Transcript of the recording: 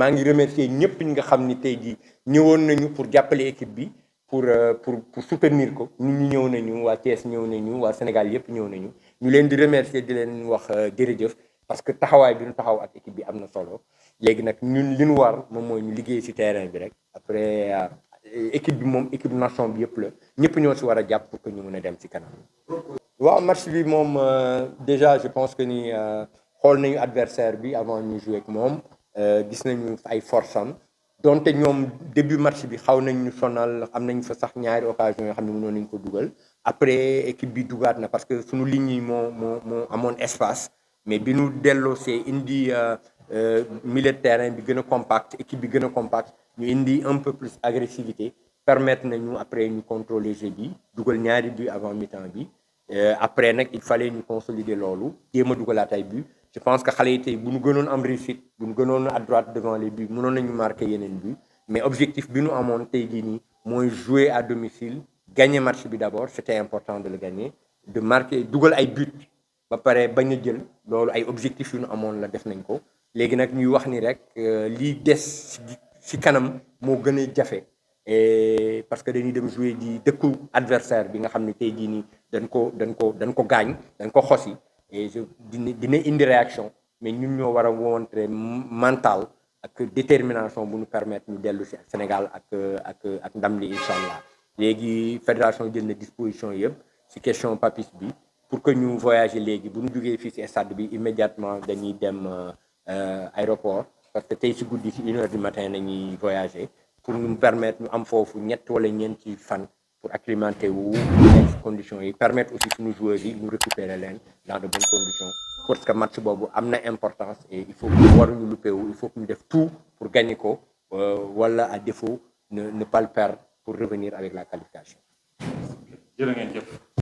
maa ngi remercier ñëpp ñi nga xam ni tey jii ñëwoon nañu pour jàppale équipe bi pour soutenir ko nit ñi ñëw nañu waa Thiès ñëw nañu waa Sénégal yëpp ñëw nañu ñu leen di remercier di leen wax jërëjëf parce que taxawaay bi ñu taxaw ak équipe bi am na solo léegi nag ñun li ñu war moom mooy ñu liggéey ci terrain bi rek après équipe bi moom équipe nation bi yëpp la ñëpp ñoo ci war a jàpp pour que ñu mën a dem ci kanam. waaw match bi moom déjà je pense que ni xool nañu adversaire bi avant ñu jouer ak moom gis nañu ay force am donte ñoom début match bi xaw nañ ñu sonal am nañ fa sax ñaari occasion yoo xam ne mënoon nañ ko dugal après équipe bi dugaat na parce que suñu ligne yi moo amoon espace mais bi ñu delloo see indi milieu de terrain bi gën a compact équipe bi gën a compact ñu indi un peu plus agressivité permettre nañu après ñu contrôler jeu bi dugal ñaari but avant mi-temps bi après nag il fallait ñu consolider loolu jéem a dugalaat ay but je pense que xale yi tey bu ñu gënoon am réussite bu ñu gënoon à droite devant les buts mënoon nañu marqué yeneen but mais objectif bi ñu amoon tey jii nii mooy jouer à domicile gagner match bi d'abord c'était important de le gagner de marquer dugal ay but ba pare bañ a jël loolu ay objectifs yu ñu amoon la def nañ ko léegi nag ñuy wax ni rek lii des ci kanam moo gën a jafe parce que dañuy dem jouer di dëkku adversaire bi nga xam ne tey jii nii dañ ko gaañ dañ ko xosi et dina indi réaction mais ñun ñoo war a montrer mental ak détermination bu ñu permettre ñu dellu ci Sénégal ak ndam li incha allah léegi fédération jël na disposition yëpp ci question Papis bi pour que ñu voyager léegi bu ñu jógee fii ci stade bi immédiatement dañuy dem aéroport parce que tey ci guddi ci 1h du matin nañuy voyager pour ñu permettre ñu am foofu ñett wala ñeenti fan pour acclimater wu nekk conditions yi permettre aussi suñu joueurs yi ñu récupérer leen dans de bonnes conditions parce que match boobu am na importance et il faut que waruñu loupé wu il faut que ñu def tout pour gagner ko wala à défaut ne pas le perdre pour revenir avec la qualification. jërë ngeen jëf.